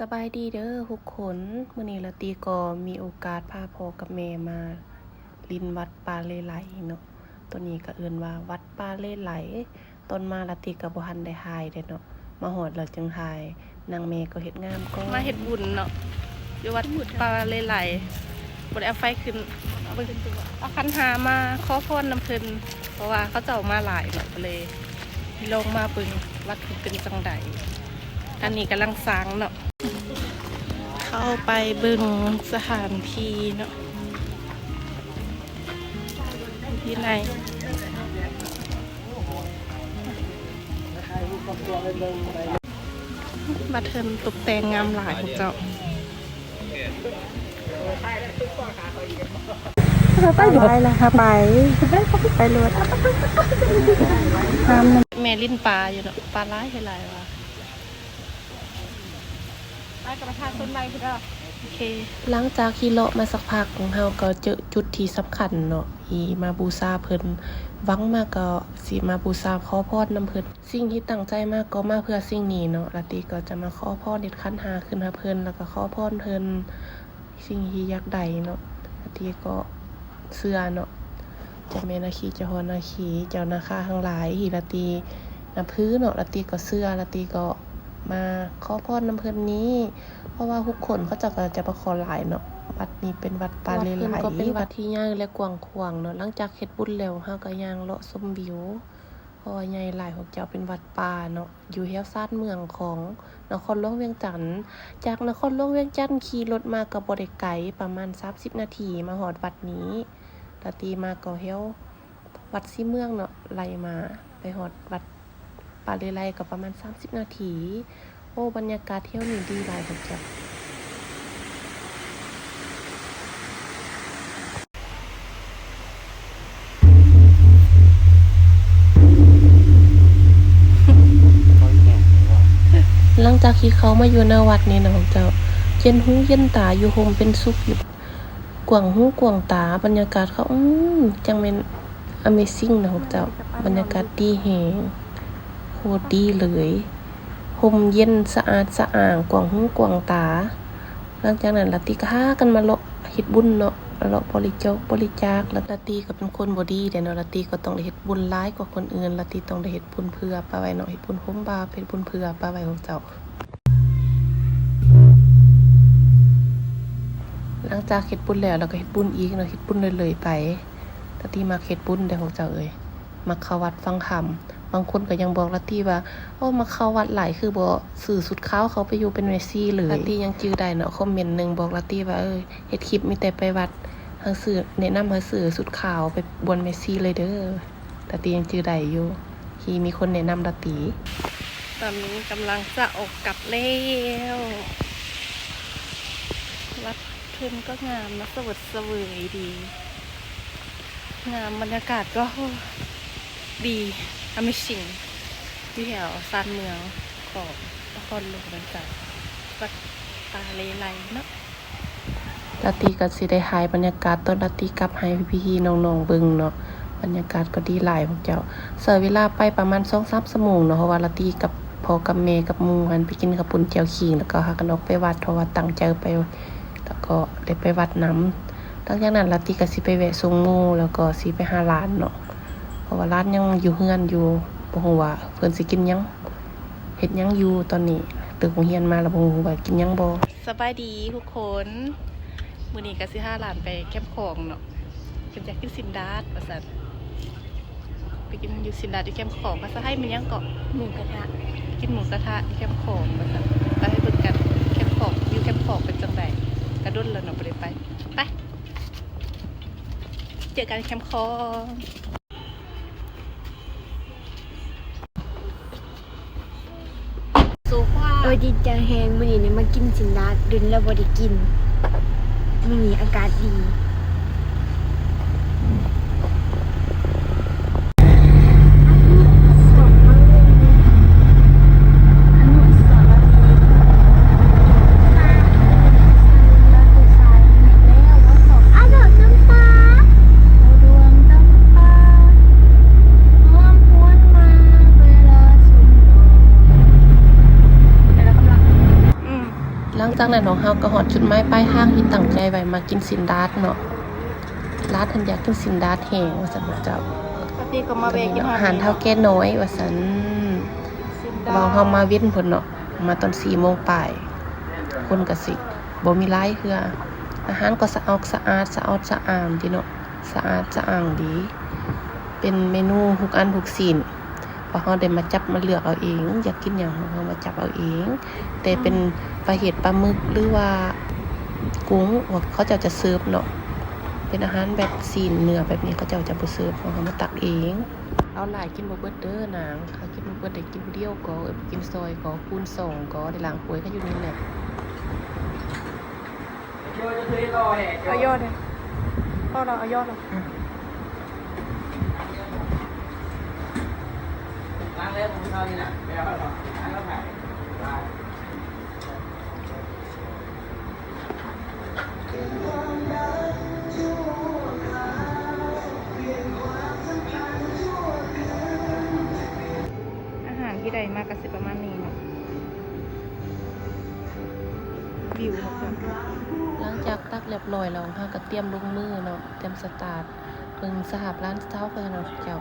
ສະບາຍດີເດີທຸກຄົນ, ມື້ນີ້ລາຕີກໍມີໂອກາດພາພໍ່ກັບແມ່ມາຫຼິ້ນວັດປ່າເລໄລເນາະ. ໂຕນີ້ກໍເອີ້ນວ່າວັດປ່າເລໄລ. ຕອນມາລາຕີກໍບໍ່ທັນໄດ້ຖ່າຍເດ້ເນາະ, ມາຮອດແລ້ວຈຶ່ງຖ່າຍ. ນາງແມ່ກໍເຮັດງານກ່ອນ. ມາເຮັດບຸນເນາະ ຢູ່ວັດປ່າເລໄລ. ບໍ່ໄດ້ເອົາໄຟຂຶ້ນ. ເບິ່ງ ເອົາຂັນຫ້າມາຂໍພອນນຳເພິ່ນ ເພາະວ່າເຂົາເຈົ້າມາຫຼາຍເນາະ, ກໍເລີຍລອງມາເບິ່ງວັດເພິ່ນເປັນຈັ່ງໃດ. ອັນນີ້ກຳລັງສ້າງເນາະ. ເຂົ້າໄປເບິ່ງສະຖານທີ່ເນາະ ທີ່ໃນ ມາເທີນຕົກແຕ່ງງາມຫຼາຍພວກເຈົ້າ. ໄປ ໄປ ໄປໂລດ. ແມ່ຫຼິ້ນປາຢູ່ເນາະ, ປາຫຼາຍ ເຮັດຫຼາຍວ່າ. ໄປກັບປະຊາຊົນໄວພຸ້ນເດີ. ໂອເຄ ຫຼັງຈາກຂີ່ເລາະມາສັກພັກ ເຮົາກໍເຈີຈຸດທີ່ສຳຄັນເນາະ ທີ່ມາບູຊາເພິ່ນ. ຫວັງມາກໍຊິມາບູຊາຂໍພອນນຳເພິ່ນ. ສິ່ງທີ່ຕັ້ງໃຈມາກໍມາເພື່ອສິ່ງນີ້ເນາະ, ລາຕີກໍຈະມາຂໍພອນເຮັດຂັນຫ້າຂຶ້ນໃຫ້ເພິ່ນ ແລ້ວກໍຂໍພອນເພິ່ນ ສິ່ງທີ່ຢາກໄດ້ເນາະ. ລາຕີກໍເຊື່ອເນາະ ເຈົ້າແມ່ນາຄີ ເຈົ້າພໍ່ນາຄີ ເຈົ້ານາຄາທັງຫຼາຍທີ່ລາຕີນັບຖືເນາະ, ລາຕີກໍເຊື່ອ. ລາຕີກໍມາຂໍພອນນຳເພິ່ນນີ້ ເພາະວ່າທຸກຄົນເຂົາເຈົ້າກໍຈະມາຂໍຫຼາຍເນາະ. ວັດນີ້ເປັນວັດປ່າເລໄລ, ວັດເພິ່ນກໍເປັນວັດທີ່ໃຫຍ່ ແລະ ກວ້າງຂວາງເນາະ. ຫຼັງຈາກເຮັດບຸນແລ້ວ ເຮົາກໍຍ່າງເລາະຊົມວິວ ເພາະວ່າໃຫຍ່ຫຼາຍ. ພວກເຈົ້າ ເປັນວັດປ່າເນາະ ຢູ່ແຖວຊານເມືອງຂອງນະຄອນຫຼວງວຽງຈັນ. ຈາກນະຄອນຫຼວງວຽງຈັນຂີ່ລົດມາກໍບໍ່ໄດ້ໄກ, ປະມານສາມສິບນາທີມາຮອດວັດນີ້. ລາຕີມາກໍແຖວວັດສີເມືອງເນາະ, ໄລ່ມາໄປຮອດວັດປ່າເລໄລກໍປະມານສາມສິບນາທີ. ໂອ້ ບັນຍາກາດແຖວນີ້ດີຫຼາຍພວກເຈົ້າ. ຫຼັງຈາກທີ່ເຂົ້າມາຢູ່ໃນວັດນີ້ນະພວກເຈົ້າ, ເຢັນຫູເຢັນຕາ, ຢູ່ຮົ່ມເປັນສຸກ, ຢູ່ກວ້າງຫູກວ້າງຕາ. ບັນຍາກາດເຂົາ ອືມ ຈັ່ງແມ່ນ Amazing ນະພວກເຈົ້າ, ບັນຍາກາດດີແຮງ ໂຄດດີເລີຍ, ຮົ່ມເຢັນ ສະອາດສະອ້າງ ກວ້າງຫູກວ້າງຕາ. ຫຼັງຈາກນັ້ນລາຕີກໍພາກັນມາເລາະເຮັດບຸນເນາະ, ມາເລາະບໍລິຈົກບໍລິຈາກ. ລາຕີກໍເປັນຄົນບໍ່ດີເດ້ເນາະ, ລາຕີກໍຕ້ອງໄດ້ເຮັດບຸນຫຼາຍກວ່າຄົນອື່ນ, ລາຕີຕ້ອງໄດ້ເຮັດບຸນເຜື່ອປະໄວ້ເນາະ, ເຮັດບຸນໂຮມບາບ ເຮັດບຸນເຜື່ອປະໄວ້ພວກເຈົ້າ. ຫຼັງຈາກເຮັດບຸນແລ້ວ ລາວກໍເຮັດບຸນອີກເນາະ, ເຮັດບຸນເລື້ອຍໆໄປ. ລາຕີມັກເຮັດບຸນເດ້ພວກເຈົ້າເອີຍ, ມັກເຂົ້າວັດຟັງທຳ. ບາງຄົນກໍຍັງບອກລາຕີວ່າ ໂອ້ ມັກເຂົ້າວັດຫຼາຍ ຄືບໍ່ຊື້ຊຸດຂາວເຂົ້າໄປຢູ່ເປັນແມ່ຊີເລີຍ. ລາຕີຍັງຈື່ໄດ້ເນາະ, ຄອມເມັນໜຶ່ງບອກລາຕີວ່າ ເອີ ເຮັດຄລິບມີແຕ່ໄປວັດ ໃຫ້ຊື້ ແນະນຳໃຫ້ຊື້ຊຸດຂາວໄປບວນແມ່ຊີເລີຍເດີ. ລາຕີຍັງຈື່ໄດ້ຢູ່ ທີ່ມີຄົນແນະນຳລາຕີ. ຕອນນີ້ກຳລັງຈະອອກກັບແລ້ວ. ວັດເພິ່ນກໍງາມນະ, ສະຫວັດສະເຫວີຍດີ. ງາມ, ບັນຍາກາດກໍ ໂອ້ ດີ Amazing ຢູ່ແຖວຊານເມືອງຂອງນະຄອນຫຼວງວຽງຈັນ, ວັດປ່າເລໄລເນາະ. ລາຕີກໍຊິໄດ້ຖ່າຍບັນຍາກາດຕອນລາຕີກັບໃຫ້ພີ່ໆນ້ອງໆເບິ່ງເນາະ. ບັນຍາກາດກໍດີຫຼາຍພວກເຈົ້າ. ໃຊ້ເວລາໄປປະມານສອງສາມຊົ່ວໂມງເນາະ, ເພາະວ່າລາຕີກັບພໍ່ກັບແມ່ກັບໝູ່ຫັ້ນໄປກິນເຂົ້າປຸ້ນແຈ່ວຂີງ ແລ້ວກໍພາກັນອອກໄປວັດ ເພາະວ່າຕັ້ງໃຈໄປ ແລ້ວກໍໄດ້ໄປວັດນຳ. ຫຼັງຈາກນັ້ນລາຕີກໍຊິໄປແວະສົ່ງໝູ່ ແລ້ວກໍຊິໄປຫາຫຼານເນາະ, ເພາະວ່າຫຼານຍັງຢູ່ເຮືອນຢູ່, ບໍ່ຮູ້ວ່າເພິ່ນຊິກິນຫຍັງ ເຮັດຫຍັງຢູ່ຕອນນີ້. ເລີກໂຮງຮຽນມາແລ້ວບໍ່ຮູ້ວ່າກິນຫຍັງບໍ່. ສະບາຍດີທຸກຄົນ, ມື້ນີ້ກໍຊິພາຫຼານໄປແຄມຂອງເນາະ, ເພິ່ນຢາກກິນຊີ້ນດາດວ່າຊັ້ນ. ໄປກິນຢູ່ຊີ້ນດາດຢູ່ແຄມຂອງ. ພາສາໄທແມ່ນຫຍັງເກາະ? ໝູກະທະ. ກິນໝູກະທະຢູ່ແຄມຂອງວ່າຊັ້ນ. ໄປໃຫ້ເບິ່ງກັນ ແຄມຂອງ ຢູ່ແຄມຂອງເປັນຈັ່ງໃດ. ກະດົນແລ້ວເນາະ ບໍ່ໄດ້ໄປ. ໄປ ເຈີກັນແຄມຂອງ. ໂອ້ຍ ດີໃຈແຮງ, ມື້ນີ້ໄດ້ມາກິນຊີ້ນດາດ, ດົນແລ້ວບໍ່ໄດ້ກິນ. ມື້ນີ້ອາກາດດີ. ອືມ. ຫຼັງຈາກນັ້ນເນາະ ເຮົາກໍຮອດຈຸດໝາຍປາຍທາງທີ່ຕັ້ງໃຈໄວ້ ມາກິນຊີ້ນດາດເນາະ. ຫຼານເພິ່ນຢາກກິນຊີ້ນດາດແຫ້ງວ່າຊັ້ນເນາະເຈົ້າ. ຕອນນີ້ກໍມາແວ່ກິນຮ້ານເຖົ້າແກ່ນ້ອຍວ່າຊັ້ນ. ເວົ້າເຮົາມາເວັນພຸ້ນເນາະ ມາຕອນສີ່ໂມງປາຍ ຄົນກໍຊິບໍ່ມີຫຼາຍເທື່ອ. ອາຫານກໍສະອອກສະອາດ ສະອອດສະອ້າມດີເນາະ ສະອາດສະອ້າງດີ. ເປັນເມນູທຸກອັນທຸກຊີ້ນ ເພາະເຮົາໄດ້ມາຈັບມາເລືອກເອົາເອງ ຢາກກິນຫຍັງເຮົາມາຈັບເອົາເອງ. ແຕ່ເປັນປາເຫັດ ປາໝຶກ ຫຼືວ່າກຸ້ງ ພວກເຂົາເຈົ້າຈະເສີບເນາະ. ເປັນອາຫານແບບຊີ້ນເນື້ອແບບນີ້ ເຂົາເຈົ້າຈະບໍ່ເສີບ ເຮົາມາຕັກເອງ. ເອົາຫຼາຍກິນບໍ່ເບິດເດີນາງ. ຖ້າກິນບໍ່ເບິດໄດ້ກິນຜູ້ດຽວກໍ ເອີ ກິນຊອຍກໍ ຄູນສອງກໍ ໄດ້ລ້າງຖ້ວຍເຂົາຢູ່ນີ້ແຫຼະ. ເອົາຍໍ້ເດີ ພໍແລ້ວ ເອົາຍໍ້ເດີ. ອາຫານທີ່ໄດ້ມາກໍຊິປະມານນີ້ເນາະ ວິວ. ຫຼັງຈາກຕັກລຽບຮ້ອຍແລ້ວ ເຮົາກໍຕຽມລົງມືເນາະ ຕຽມສະຕາດ. ເບິ່ງສະພາບຫຼານສາວຂ້ອຍເນາະເຈົ້າ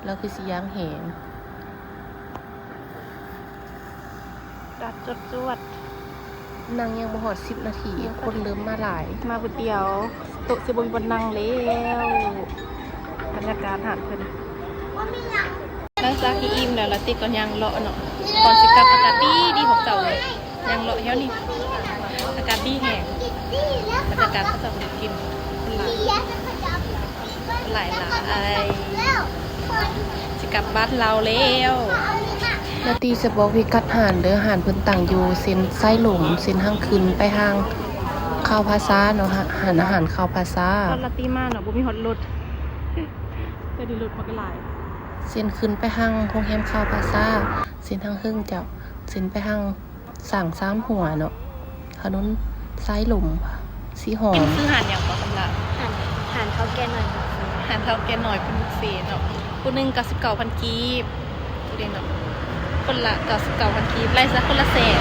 ລາວຄືຊິຢ່າງແຮງ. ດາດຈວດໆ ນັ່ງຍັງບໍ່ຮອດສິບນາທີ ຄົນເລີ່ມມາຫຼາຍ ມາຜູ້ດຽວ ໂຕະຊິບໍ່ມີບ່ອນນັ່ງແລ້ວ. ບັນຍາກາດຮ້ານເພິ່ນ ຫຼັງຈາກທີ່ອີ່ມແລ້ວ ລາຕີກໍຍ່າງເລາະເນາະ ກ່ອນຊິກັບ. ອາກາດດີໆ ພວກເຈົ້າເອີຍ ຍ່າງເລາະແຖວນີ້ ອາກາດດີແຮງ. ບັນຍາກາດເຂົາເຈົ້າກິນ ຄົນຫຼາຍ. ຫຼາຍໆ ຊິກັບບ້ານລາວແລ້ວ. ລາຕີຈະບອກພິກັດຮ້ານເດີ ຮ້ານເພິ່ນຕັ້ງຢູ່ເສັ້ນສາຍລົມ ເສັ້ນທາງຂຶ້ນໄປທາງຄາວພາຊາເນາະ ຮ້ານອາຫານຄາວພາຊາ. ຕອນລາຕີມາເນາະ ບໍ່ມີຮອດລົດ ແຕ່ນີ້ລົດມັນກໍຫຼາຍ. ເສັ້ນຂຶ້ນໄປທາງໂຮງແຮມຄາວພາຊາ ເສັ້ນທາງເທິງເຈົ້າ ເສັ້ນໄປທາງ ສ້າງສາມຫົວເນາະ ຖະໜົນສາຍລົມ ສີຫອມ. ຊື່ຮ້ານຫຍັງເກາະ ສຳລັບ? ຮ້ານ ຮ້ານເຖົ້າແກ່ນ້ອຍບຸບເຟ. ຮ້ານເຖົ້າແກ່ນ້ອຍບຸບເຟເນາະ. ຜູ້ໜຶ່ງເກົ້າສິບເກົ້າພັນກີບ ຜູ້ເດເນາະ ຄົນລະເກົ້າສິບເກົ້າພັນກີບ ໄລ່ຊະຄົນລະແສນ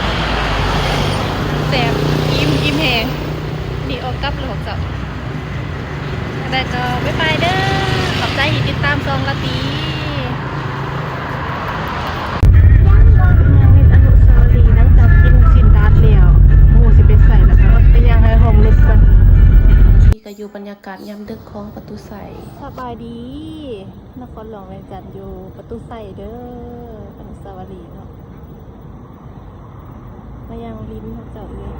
ແຊບ ອີ່ມ ອີ່ມແຮງ. ນີ້ອອກກັບແລ້ວພວກເຈົ້າ. ຈັ່ງໃດກໍບາຍບາຍເດີ ຂອບໃຈທີ່ຕິດຕາມຊ່ອງລາຕີ. ມາເຮັດອະນຸສາວະລີ ຫຼັງຈາກກິນຊີ້ນດາດແລ້ວ ບໍ່ຮູ້ຊິໄປໃສແລ້ວ ກໍໄປຍ່າງຫາຫ້ອງລົດກ່ອນ. ນີ້ກໍຢູ່ບັນຍາກາດຍາມດຶກຂອງປະຕູໄຊ. ສະບາຍດີ ນະຄອນຫຼວງວຽງຈັນ ຢູ່ປະຕູໄຊເດີ ອະນຸສາວະລີເນາະ. ມາຍ່າງຫຼິ້ນເຂົາເຈົ້າເລີຍ.